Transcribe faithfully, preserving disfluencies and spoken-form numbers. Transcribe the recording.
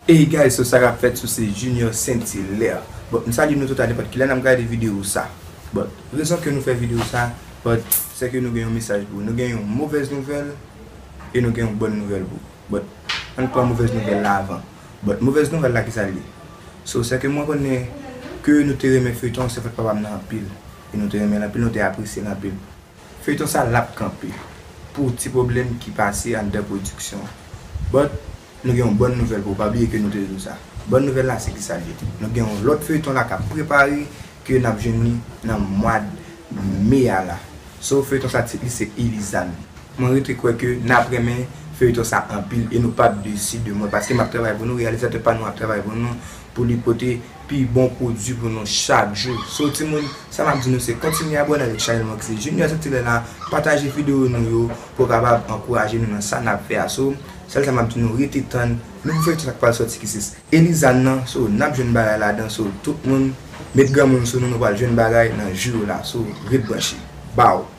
Hey guys, so sa k ap fèt sou se Junior Saint Hilaire. Bon, m salye nou tout a nenpòt kilè n ap gade videyo sa. Bon, rezon ke nou fè videyo sa, bon, se ke nou gen yon mesaj pou ou. Nou gen yon movèz nouvèl e nou gen yon bòn nouvèl pou ou. Bon, ann pran movèz nouvèl la avan. Bon, movèz nouvèl la ki sa l ye? So, se ke mwen konnen ke nou te renmen feyton, se fèt papa m nan anpil. E nou te renmen l anpil, nou te apresye l anpil. Feyton sa l ap kanpe pou ti pwoblèm ki pase anndan pwodiksyon an. But, nou gen yon bòn nouvèl pou ou. Pa bliye ke nou te di w sa. Bòn nouvèl la se ki sa l ye? Nou gen yon lòt feyton la k ap prepare ke n ap jwenn li nan mwa me a la. So, feyton sa tit li se Elizane. Mwen rete kwè ke n ap renmen feyton sa anpil e nou p ap desi de mwen paske m ap travay pou nou, reyalizatè pa nou ap travay pou nou pou li pote pi bon pwodui pou nou chak jou. So, timoun, sa m ap di nou se kontinye abòne avèk chanèl mwen ki se Junior Saint Hilaire la, pataje videyo nou yo pou w kapab ankouraje nou nan sa n ap fè a. So, sèl sa m ap di nou, rete tann nouvo feyton sa k pral sòti ki se Elizane nan. So, n ap jwenn bagay ladan. So, tout moun, met granmoun sou nou, nou pral jwenn bagay nan jou yo la. So, ret branche. Baw!